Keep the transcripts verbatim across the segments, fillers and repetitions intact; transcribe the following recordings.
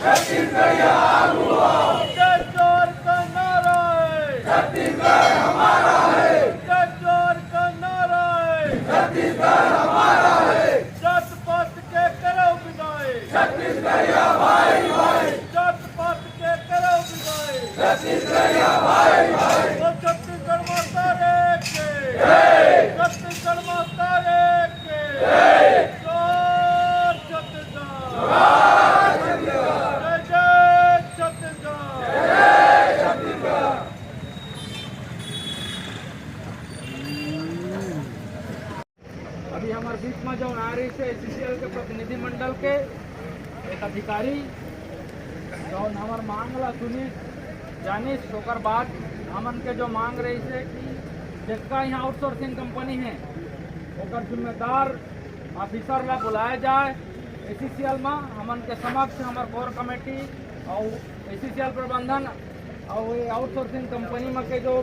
जय जोहार का नारा है। जय जोहार का नारा है। जात पात के करो विदाई। जात पात के करो विदाई। ओ छत्तीसगढ़ माता रे के। छत्तीसगढ़ माता रे के। जोहार छत्तीसगढ़। जय जय छत्तीसगढ़। अभी हमर बीच में जो आ रही से एसईसीएल के प्रतिनिधिमंडल के एक अधिकारी जो हमर मांग ला सुनिस, जानिस, ओकर बाद हमन के जो मांग रही से कि जितका यहाँ आउटसोर्सिंग कंपनी है, ओकर जिम्मेदार ऑफिसर ला बुलाया जाए एसईसीएल में, हमन के समक्ष हमर कोर कमेटी और एसईसीएल प्रबंधन और ये आउटसोर्सिंग कंपनी में के जो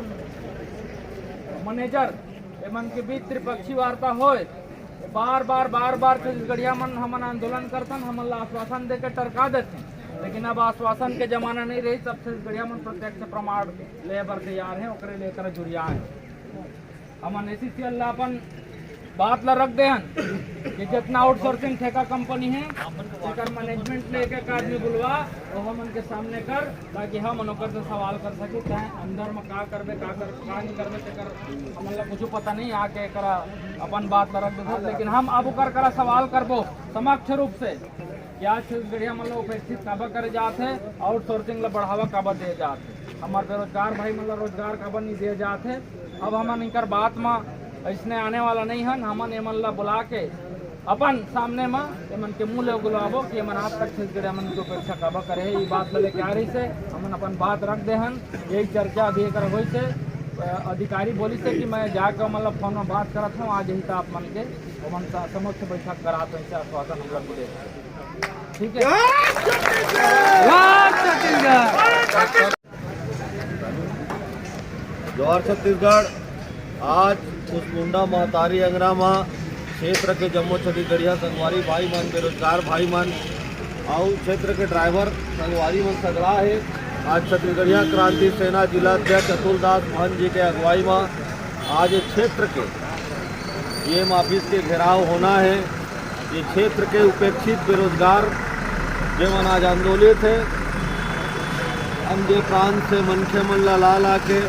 मैनेजर, एमन के बीच त्रिपक्षीय वार्ता होए। बार बार बार बार छत्तीसगढ़िया मन हमन आंदोलन करथन, हमन ला आश्वासन देके टरका देथन, लेकिन अब आश्वासन के जमाना नहीं रही। सब छत्तीसगढ़िया मन प्रत्यक्ष प्रमाण ले बर तैयार हैं, ओकरे लेकर जुरिया हैं। हमन एसईसीएल ला अपन बात ला रख दे हन कि जितना आउटसोर्सिंग ठेका कंपनी है, एकर मैनेजमेंट ले एक एक आदमी बुलवा, वो हमन के सामने कर, ताकि हमन ओकर से सवाल कर सकी। तैं अंदर में का करबे, का कर, का नहीं करबे, तेकर हमन ला कुछ पता नहीं। आके एकरा अपन बात ला रख देथन, लेकिन हम अब ओकर करा सवाल करबो समक्ष रूप से कि आज छत्तीसगढ़िया मन ला उपेक्षित काबर करे जात है, आउटसोर्सिंग ला बढ़ावा काबर दिए जात है, हमार बेरोजगार भाई मन ला रोजगार काबर नहीं दिए जात है। अब हमन इनकर बात में इसने आने वाला नहीं हन। हमन एमन ला बुला के अपन सामने में एमन के मुंह ले गुलाबो कि एमन आज तक छत्तीसगढ़िया मन की उपेक्षा काबर करे है, ये बात ला लेके आ रही से हमन अपन बात रख दे हन। यही चर्चा अभी एक होई से, अ, अधिकारी बोली से कि मैं जाके ओमन ला फोन में बात करत हूँ, आज यही था आप मन के ओमन सा समक्ष बैठक करात हूँ, ऐसे आश्वासन हम लोग को दे। ठीक है। जोहार छत्तीसगढ़। आज कुसमुंडा महतारी अंगना म क्षेत्र के जम्मो छत्तीसगढ़िया संगवारी भाई मन, बेरोजगार भाई मन अउ क्षेत्र के ड्राइवर संगवारी मन सगला हे। आज छत्तीसगढ़िया क्रांति सेना जिला अध्यक्ष अतुल दास महंत जी के अगुवाई म आज ये क्षेत्र के डीएम ऑफिस के घेराव होना हे। ये क्षेत्र के उपेक्षित बेरोजगार जेमन आज आंदोलित हे, अन्य प्रांत से मनखे मन ला ला ला के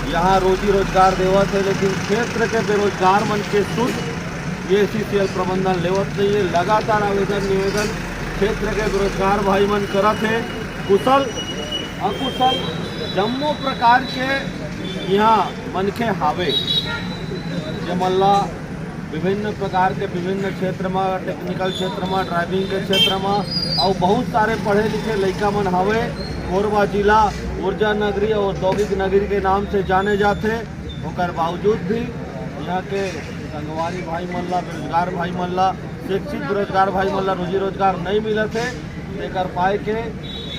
यहाँ रोजी रोजगार देवत हे, लेकिन क्षेत्र के बेरोजगार मन के सुध ये एसईसीएल प्रबंधन लेवत नहीं हे। लगातार आवेदन निवेदन क्षेत्र के बेरोजगार भाई मन करत हे। कुशल अकुशल जम्मो प्रकार के यहाँ मनखे हावे, जेमन ला विभिन्न प्रकार के विभिन्न क्षेत्र म, टेक्निकल क्षेत्र म, ड्राइविंग के क्षेत्र म, अउ बहुत सारे पढ़े लिखे लइका मन हावे। कोरबा जिला ऊर्जा नगरी और औद्योगिक नगरी के नाम से जाने जाथे। ओकर बावजूद भी यहाँ के संगवारी भाई मन ला, बेरोजगार भाई मन ला, शिक्षित बेरोजगार भाई मन ला रोजी रोजगार नहीं मिलत हे। तेकर पाए के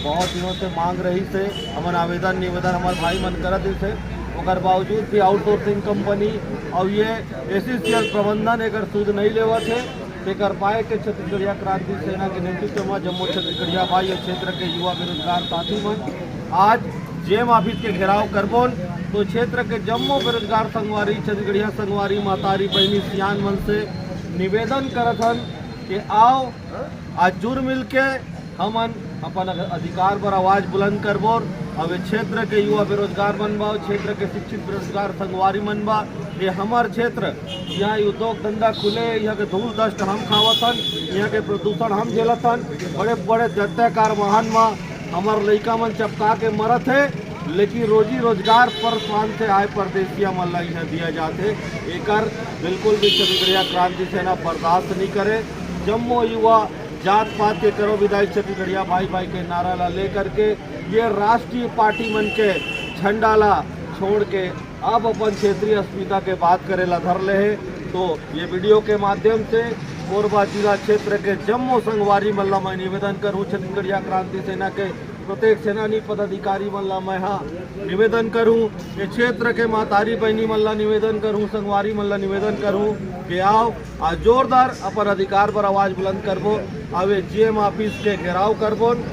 बहुत दिनों से मांग रही से, हमन आवेदन निवेदन हमार भाई मन करत रही से, ओकर बावजूद भी आउटसोर्सिंग कंपनी और ये एसईसीएल प्रबंधन एकर सुध नहीं लेवत हे। तेकर पाए के छत्तीसगढ़िया क्रांति सेना के नेतृत्व में जम्मो छत्तीसगढ़िया भाई और क्षेत्र के युवा बेरोजगार साथी मन आज जेएम ऑफिस के घेराव करबोन। तो क्षेत्र के जम्मो बेरोजगार संगवारी, छत्तीसगढ़िया संगवारी, महतारी, बहनी, सियान मन से निवेदन करत हन कि आओ, आज जुड़ मिल के हमन अपन अध-, अधिकार बर आवाज बुलंद करबोन। अब ये क्षेत्र के युवा बेरोजगार मन बा, क्षेत्र के शिक्षित बेरोजगार संगवारी मन बा, ये हमर क्षेत्र, यहाँ उद्योग धंधा खुले, यहाँ के धूल dust हम खावत हन, यहाँ के प्रदूषण हम झेलत हन। बड़े बड़े दत्ताकार वाहन म हमर लइका मन चपका के मरत हे, लेकिन रोजी रोजगार पर प्रांत से आए परदेसिया मन ला यहाँ दिया जात हे। एकर बिल्कुल भी छत्तीसगढ़िया क्रांति सेना बर्दाश्त नहीं करे। जम्मो युवा जात पात के करो विदाई छत्तीसगढ़िया भाई भाई के नारा ला लेकर के ये राष्ट्रीय पार्टी मन के झंडा ला छोड़ के अब अपन क्षेत्रीय अस्मिता के बात करे ला धर ले हे। तो ये वीडियो के माध्यम से कोरबा जिला क्षेत्र के जम्मो संगवारी मन ला मैं निवेदन करूँ, छत्तीसगढ़िया क्रांति सेना के प्रत्येक सेनानी पदाधिकारी मन ला मैं हा निवेदन करूँ, ये क्षेत्र के महतारी बहनी मन ला निवेदन करूँ, संगवारी मन ला निवेदन करूँ कि आओ, आज जोरदार अपन अधिकार पर आवाज बुलंद करबो। आवे जेएम ऑफिस के घेराव करबोन।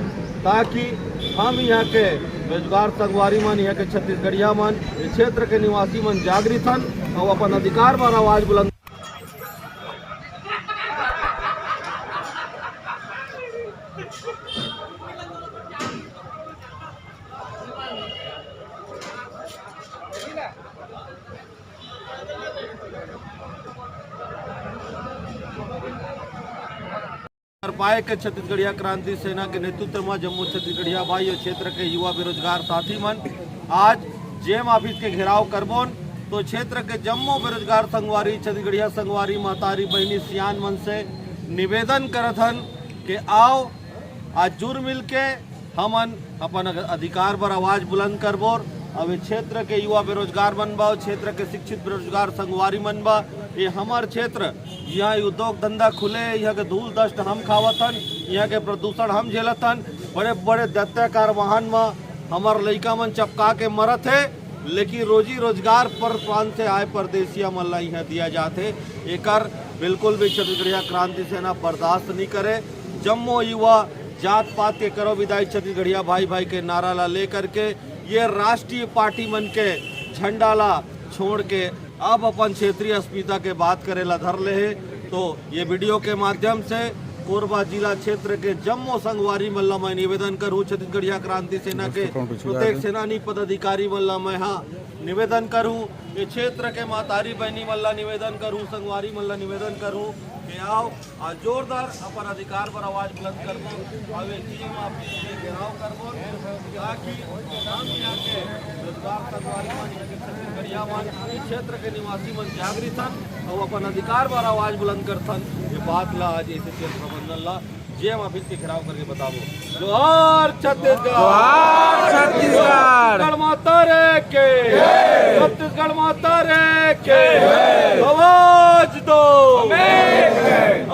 ताकि हम यहाँ के बेरोजगार संगवारी मन, यहाँ के छत्तीसगढ़िया मन, ये क्षेत्र के निवासी मन जागृत हन और अपन अधिकार बर आवाज बुलंद। कर पाए के छत्तीसगढ़िया क्रांति सेना के नेतृत्व में जम्मो छत्तीसगढ़िया भाई और क्षेत्र के युवा बेरोजगार साथी मन आज जेएम ऑफिस के घेराव करबोन। तो क्षेत्र के जम्मो बेरोजगार संगवारी, छत्तीसगढ़िया संगवारी, महतारी, बहिनी, सियान मन से निवेदन करत हन कि आओ आज जुर मिल के हमन अपन अधिकार बर आवाज बुलंद करबोर। अब ये क्षेत्र के युवा बेरोजगार मन बा, क्षेत्र के शिक्षित बेरोजगार संगवारी मन बा, ये हमर क्षेत्र, यहाँ उद्योग धंधा खुले, यहाँ के धूल दस्त हम खावत हन, यहाँ के प्रदूषण हम झेलत हन, बड़े बड़े दत्ताकार वाहन म हमर लइका मन चपका के मरत हे, लेकिन रोजी रोजगार पर प्रांत से आए परदेसिया मन ला यहाँ दिया जात हे। एकर बिल्कुल भी छत्तीसगढ़िया क्रांति सेना बर्दाश्त नहीं करे। जम्मो युवा जात पात के करो विदाई छत्तीसगढ़िया भाई भाई के नारा ला लेकर के ये राष्ट्रीय पार्टी मन के झंडा ला छोड़ के अब अपन क्षेत्रीय अस्मिता के बात करे ला धर ले हे। तो ये वीडियो के माध्यम से कोरबा जिला क्षेत्र के जम्मो संगवारी मन ला मैं निवेदन करूँ, छत्तीसगढ़िया क्रांति सेना के प्रत्येक सेनानी पदाधिकारी मन ला मैं हा निवेदन करूँ, ये क्षेत्र के महतारी बहनी मन ला निवेदन करूँ, संगवारी मन ला निवेदन करूँ कि आओ आज जोरदार अपन अधिकार पर आवाज बुलंद करबो, अब ये जेएम ऑफिस के घेराव करबो, ताकि हम यहाँ के बेरोजगार संगवारी मन, यहाँ के छत्तीसगढ़िया मन, इस क्षेत्र के निवासी मन जागृत हन और अपन अधिकार पर आवाज बुलंद करथन। ये बात ला आज एसोसिएशन प्रबंधन ला जेएम ऑफिस के घेराव करके बताबो। जोहार छत्तीसगढ़। जोहार छत्तीसगढ़। छत्तीसगढ़ माता रे के। छत्तीसगढ़ माता रे के। आवाज दो।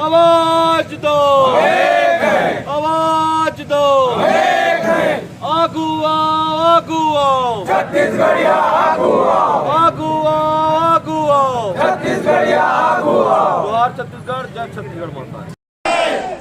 आवाज दो। आवाज दो। आगू आओ, आगू आओ। छत्तीसगढ़िया आगू आओ। आगू आओ, आगू आओ। छत्तीसगढ़िया आगू आओ। जोहार छत्तीसगढ़, जय छत्तीसगढ़ माता।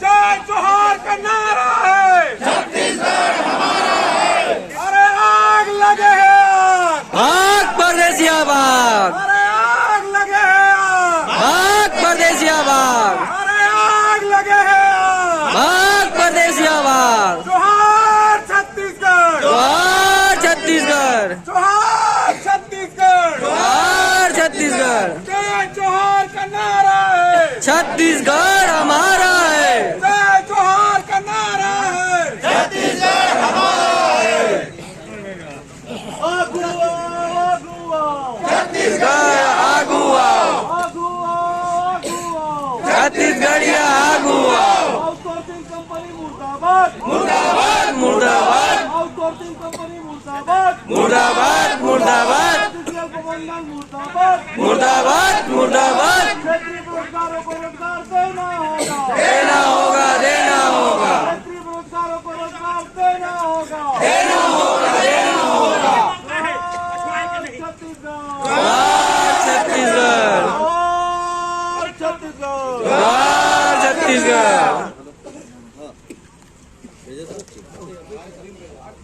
जय जोहार का नारा है। छत्तीसगढ़ हमारा है। अरे आग लगे है आग। भाग परदेसिया भाग। अरे आग लगे है आग। भाग परदेसिया भाग। अरे आग लगे है आग। भाग परदेसिया भाग। जोहार छत्तीसगढ़। जोहार छत्तीसगढ़। जोहार छत्तीसगढ़। जोहार छत्तीसगढ़। जय जोहार का नारा है। छत्तीसगढ़ हमारा है। जय जोहार का नारा है। छत्तीसगढ़ हमारा है। आगू आओ, आगू आओ। छत्तीसगढ़ आगू आओ। आगू आओ, आगू आओ। छत्तीसगढ़िया आगू आओ। आउटसोर्सिंग कंपनी मुर्दाबाद। मुर्दाबाद, मुर्दाबाद। आउटसोर्सिंग कंपनी मुर्दाबाद। मुर्दाबाद, मुर्दाबाद। छत्तीसगढ़ प्रबंधन मुर्दाबाद। मुर्दाबाद, मुर्दाबाद। क्षेत्रीय बेरोजगारों को रोजगार देना होगा। देना होगा, देना होगा। क्षेत्रीय बेरोजगारों को रोजगार देना होगा। देना होगा, देना होगा। जोहार छत्तीसगढ़। जोहार छत्तीसगढ़। जोहार छत्तीसगढ़। जोहार छत्तीसगढ़।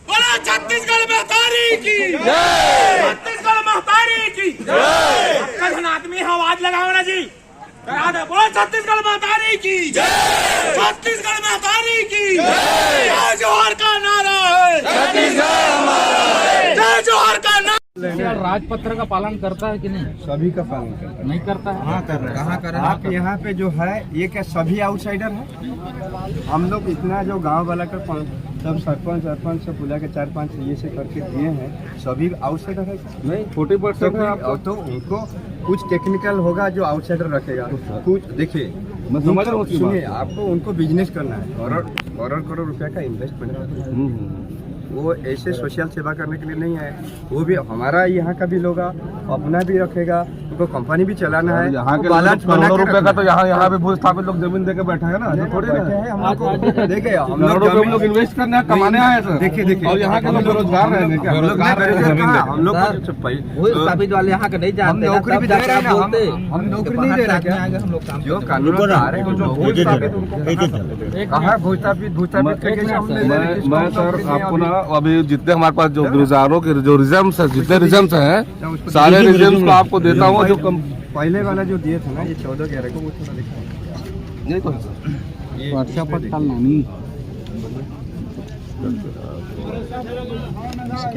बोलो छत्तीसगढ़ महतारी की। जय। छत्तीसगढ़ महतारी की। जय। अक्का झन आदमी आवाज लगाओ ना जी। करा दे, बोलो छत्तीसगढ़ महतारी की। जय। छत्तीसगढ़ महतारी की। जय। जय जोहार का नारा है। छत्तीसगढ़ हमारा है। जय जोहार का नारा। क्या राजपत्र का पालन करता है कि नहीं? सभी का पालन करता है। नहीं करता है? कहाँ कर रहे हैं? कहाँ कर रहे हैं? आप यहाँ पे जो है, ये क्या सभी आउटसाइडर है? हम लोग इतना जो गांव वाला का पान-, सब सरपंच, सरपंच से बुला के चार पांच ये से करके दिए हैं, सभी आउटसाइडर है क्या? नहीं, फोर्टी परसेंट है आपका। तो उनको कुछ टेक्निकल होगा जो आउटसाइडर रखेगा। कुछ देखिए, मैं समझ रहा हूँ उनका, आपको उनको बिजनेस करना है, करोड़, करोड़, करोड़ रुपया का इन्वेस्टमेंट है। हम्म, हम्म। वो ऐसे सोशल सेवा करने के लिए नहीं आए। वो भी हमारा यहाँ का भी लोग अपना भी रखेगा, उनको कंपनी भी चलाना है। यहाँ के लोग करोड़ों रुपए का तो यहाँ यहाँ भी भूस्थापित लोग जमीन देके बैठा है ना, जो थोड़ी ना है। हम लोग देखिए, हम लोग करोड़ों रुपए हम लोग इन्वेस्ट करने कमाने आए हैं सर। देखिए, देखिए, और यहाँ के लोग बेरोजगार रहेंगे क्या? हम लोग बेरोजगार रहेंगे। हम लोग भूस्थापित वाले यहाँ का नहीं जानते, नौकरी भी दे रहे हैं ना, हम नौकरी नहीं दे रहे क्या? जो कानून आ रहे हैं, जो भूस्थापित उनको कहाँ भूस्थापित, भूस्थापित करके हमने मैं सर आपको ना, अभी जितने हमारे पास जो बेरोजगारों के जो रिजम्स है, जितने रिजम्स हैं, सारे रिजम्स को आपको देता हूँ। जो कम पहले वाला जो दिए थे ना, ये चौदह ग्यारह को, वो थोड़ा दिखा। ये तो है सर। ये WhatsApp पर डालना नहीं।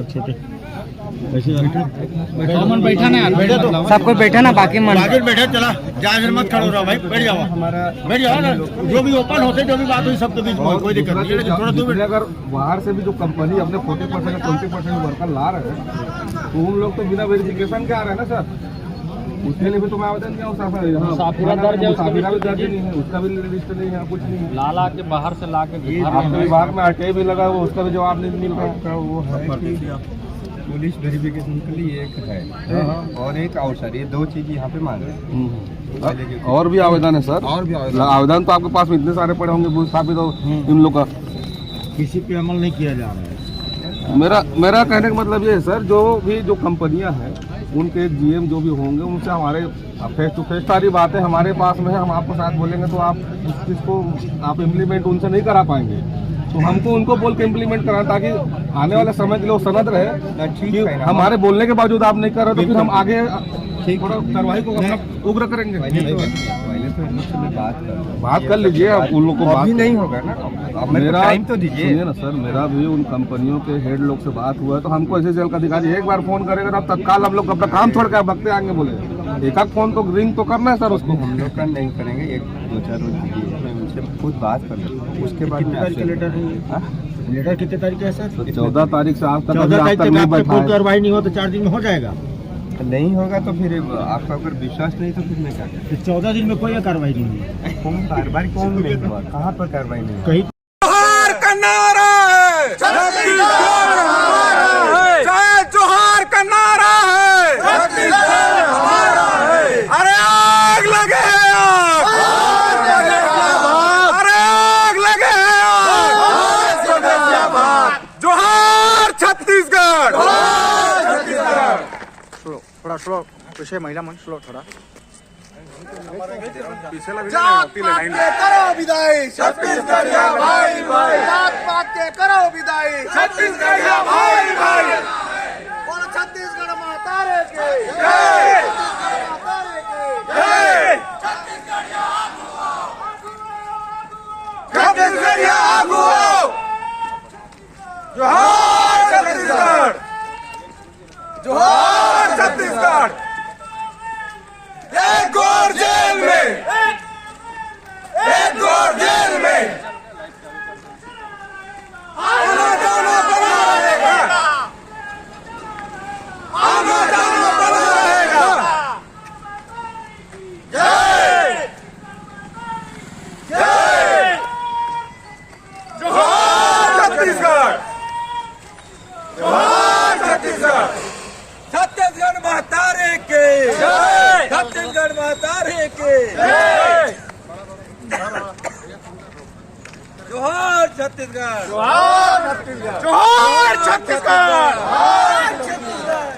छोटे। कॉमन बैठा ना यार, बैठा तो। सब कोई बैठा ना, बाकी मन। बाकी बैठा, चला, जहाँ से मत खड़ो रहो भाई, बैठ जाओ। हमारा बैठ जाओ ना, जो भी ओपन होते, जो भी बात हुई, सबके बीच में कोई दिक्कत नहीं है, लेकिन थोड़ा दूर। अगर बाहर से भी जो कंपनी अपने forty percent, twenty percent worker ला रहे हैं, तो उन लोग तो बिना वेरिफिकेशन के आ रहे हैं ना सर। उसके लिए भी तो मैं आवेदन किया हूँ सर। हाँ, मुसाफिरा दर्ज है, उसका भी मुसाफिरा भी दर्ज नहीं है, उसका भी लिस्ट नहीं है, कुछ नहीं है। लाला के बाहर से ला के ये आपके विभाग में आरटीआई भी लगा हुआ, उसका भी जवाब नहीं मिल रहा है। आपका वो है कि पुलिस वेरिफिकेशन के लिए एक है, हाँ, हाँ। और एक अवसर, ये दो चीज यहाँ पे मांग रहे हैं। हम्म। पहले के और भी आवेदन है सर? और भी आवेदन। आवेदन तो आपके पास में इतने सारे पड़े होंगे, भूस्थापित और हम्म। इन लोग का। किसी पे अमल नहीं किया जा रहा है। मेरा, मेरा कहने का मतलब ये है सर, जो भी जो कंपनियां हैं, उनके जीएम जो भी होंगे, उनसे हमारे फेस टू फेस सारी बातें हमारे पास में है। हम आपको साथ बोलेंगे तो आप उस चीज़ को आप इम्प्लीमेंट उनसे नहीं करा पाएंगे। तो हमको उनको बोल के इम्प्लीमेंट कराना, ताकि आने वाले समय के लिए वो सनद रहे। ठीक कि है ना। हमारे बोलने के बावजूद आप नहीं कर रहे, तो फिर हम बिल्कुल। आगे ठीक। थोड़ा कार्रवाई को अपना उग्र करेंगे। पहले तो, पहले तो इन लोग से मैं बात कर लूँ। बात कर लीजिए, आप उन लोग को बात अभी नहीं होगा ना, अब मेरे को मेरा, टाइम तो दीजिए। सुनिए ना सर, मेरा भी उन कंपनियों के हेड लोग से बात हुआ है, तो हमको ऐसे सेल का अधिकारी एक बार फोन करेगा तो आप तत्काल हम लोग अपना काम छोड़ के आप भगते आएंगे बोले। एक आध फोन तो रिंग तो करना है सर उसको। हम लोग का नहीं करेंगे, एक दो चार रोज दीजिए, मैं उनसे खुद बात कर लूँ, उसके बाद में कितने तारीख के आपसे लेटर है ये? हाँ? लेटर कितने तारीख का है सर? तो चौदह तारीख से आज तक, चौदह अभी आज तारीख तक तक नहीं आपके बैठा कोई है। कार्रवाई नहीं हुआ तो चार दिन में हो जाएगा? तो नहीं होगा तो फिर आपका अगर विश्वास नहीं तो फिर मैं क्या करूँ? तो चौदह दिन में कोई कार्रवाई नहीं हुई? कौन कार्रवाई, कौन नहीं हुआ, कहाँ पर कार्रवाई नहीं हुआ? कहीं जोहार का नारा है, छत्तीसगढ़ हमारा है। जय जोहार का नारा है, छत्तीसगढ़ हमारा है। अरे आग लगे हैं, आग। अरे आग लगे हैं, आग। जोहार छत्तीसगढ़। थोड़ा, थोड़ा पीछे महिला मंच, थोड़ा, थोड़ा। पीछे लग जाएगा, जात पीले पात लाइन। के करो विदाई, छत्तीसगढ़िया भाई भाई। जात पात के करो विदाई, छत्तीसगढ़िया भाई भाई। बोलो छत्तीसगढ़ माता रे के। जय। छत्तीसगढ़ माता रे के। जय। छत्तीसगढ़िया आगू आओ। जोहार छत्तीसगढ़। जोहार छत्तीसगढ़। एक और जेल में, एक और जेल में आना जाना बना रहेगा, आना जाना बना रहेगा। जय, जय। जोहार छत्तीसगढ़। जोहार छत्तीसगढ़। छत्तीसगढ़ महतारी की जय। छत्तीसगढ़ महतारी की जय। जोहार छत्तीसगढ़। जोहार छत्तीसगढ़। जोहार छत्तीसगढ़।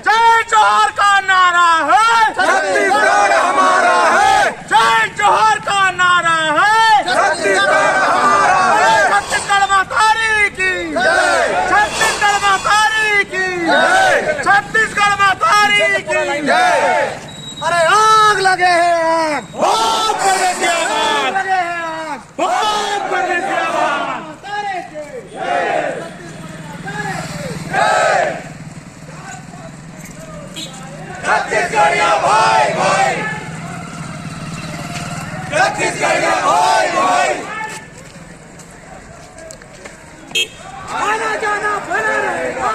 जय जोहार का नारा है, छत्तीसगढ़ हमारा है। जय जोहार का नारा है, छत्तीसगढ़ हमारा है। छत्तीसगढ़ महतारी की जय। छत्तीसगढ़ महतारी की जय। छत्तीसगढ़ महतारी की जय। अरे आग लगे हैं, आग। बहुत बड़े क्या आग। लगे हैं, आग। बहुत बड़े क्या आग। छत्तीसगढ़िया भाई भाई, छत्तीसगढ़िया भाई भाई, आना जाना बना रहेगा।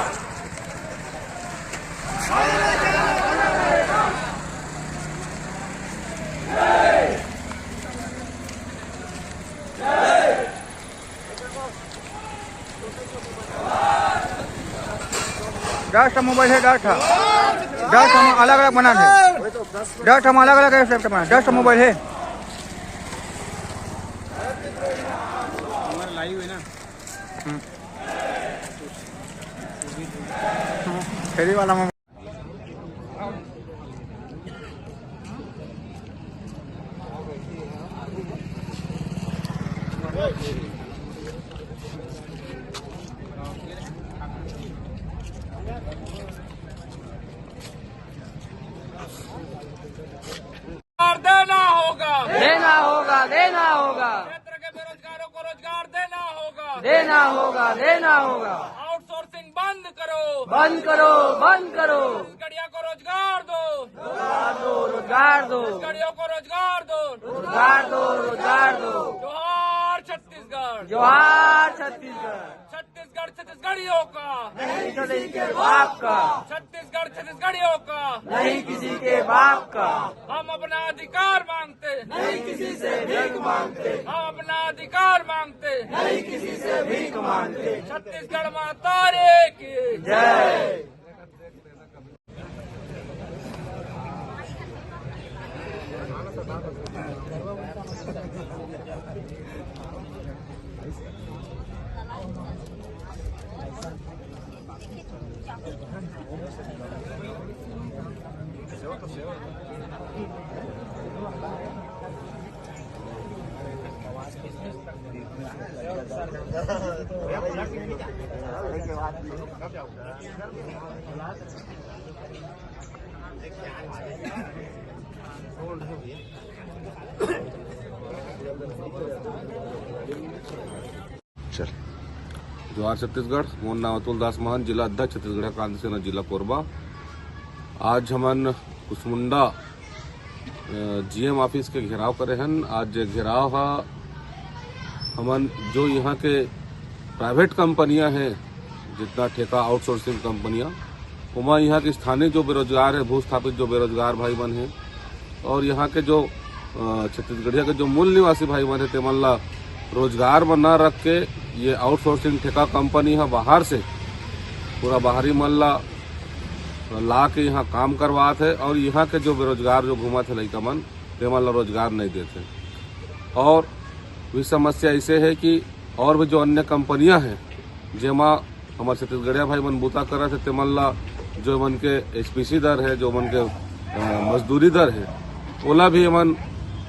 दस ठा मोबाइल हे, दस ठा, दस ठा अलग अलग बना हे, दस ठा अलग अलग हे, सब ठा बना, दस ठा मोबाइल हे। हमारा लाइव है ना। हम्म। हम्म, फेरी वाला मोबाइल। देना होगा, देना होगा, देना होगा। क्षेत्र के बेरोजगारों को रोजगार देना होगा, देना होगा, देना होगा। आउटसोर्सिंग बंद करो, बंद करो, बंद करो। छत्तीसगढ़िया को रोजगार दो, रोजगार दो, रोजगार दो। छत्तीसगढ़ियों को रोजगार दो, रोजगार दो, रोजगार दो। जोहार छत्तीसगढ़, जोहार छत्तीसगढ़। छत्तीसगढ़ छत्तीसगढ़ियों का नहीं चलेगी के बाप का, छत्तीसगढ़ छत्तीसगढ़ियों का नहीं किसी के बाप का। हम अपना अधिकार मांगते, नहीं किसी से भीख मांगते। हम अपना अधिकार मांगते, नहीं किसी से भीख मांगते। छत्तीसगढ़ माता रे की जय। चल। जोहार छत्तीसगढ़, मोर नाम अतुल दास महंत, जिला अध्यक्ष छत्तीसगढ़ क्रांति सेना जिला कोरबा। आज हमन कुसमुंडा, अ, जीएम ऑफिस के घेराव करे हन। आज ये घेराव ह हमन जो यहाँ के प्राइवेट कंपनियां हैं, जितना ठेका आउटसोर्सिंग कंपनियां, ओमा यहाँ के स्थानीय जो बेरोजगार है, भूस्थापित जो बेरोजगार भाई मन हैं, और यहाँ के जो, अ, छत्तीसगढ़िया के जो मूल निवासी भाई मन हे, तेमन ला रोजगार म न रख के ये आउटसोर्सिंग ठेका कंपनी ह बाहर से पूरा बाहरी मन ला ला के यहाँ काम करवात हे, और यहाँ के जो बेरोजगार जो घूमत हे लइका मन, तेमन ला रोजगार नहीं देत हे। और भी समस्या ऐसे है कि और भी जो अन्य कंपनियां हैं, जेमा हमर छत्तीसगढ़िया भाई मन बूता करत हे, तेमन ला जो मन के एचपीसी दर है, जो मन के, अ, मजदूरी दर है, ओला भी हमन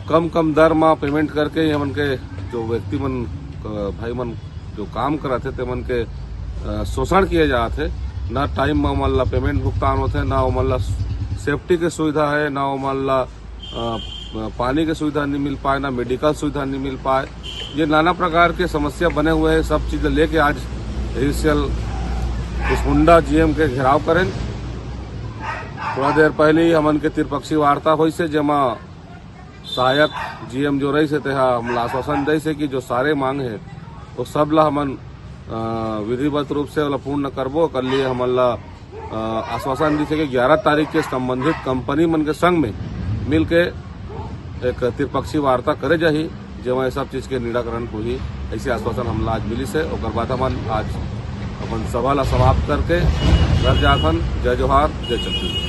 कम कम दर मा पेमेंट करके ये मन के जो व्यक्ति मन, अ, भाई मन जो काम करत हे, तेमन के, अ, शोषण किए जात हे। ना टाइम मा ओमन ला पेमेंट भुगतान होथे, ना ओमन ला सेफ्टी के सुविधा है, ना ओमन ला अ, पानी के सुविधा नहीं मिल पाए, ना मेडिकल सुविधा नहीं मिल पाए। ये नाना प्रकार के समस्या बने हुए हैं। सब चीज लेके आज एसीएल कुसमुंडा जीएम के घेराव करें। थोड़ा देर पहले ही हमन के त्रिपक्षीय वार्ता होइस हे, जेमा सहायक जीएम जो रहिस हे, तेहा हमला आश्वासन देइस हे कि जो सारे मांग हे, वो सब ला हमन, अ, विधिवत रूप से ओला पूर्ण करबो। कर लिए हमन ला, अ, आश्वासन दिस हे कि ग्यारह तारीख के संबंधित कंपनी मन के संग में मिलके एक त्रिपक्षीय वार्ता करे जाही, जेमा ये सब चीज के निराकरण होही, ऐसे आश्वासन हमला आज मिलिस हे। ओकर बाद हमन आज अपन सभा ला समाप्त करके घर जाथन। जय जोहार, जय छत्तीसगढ़।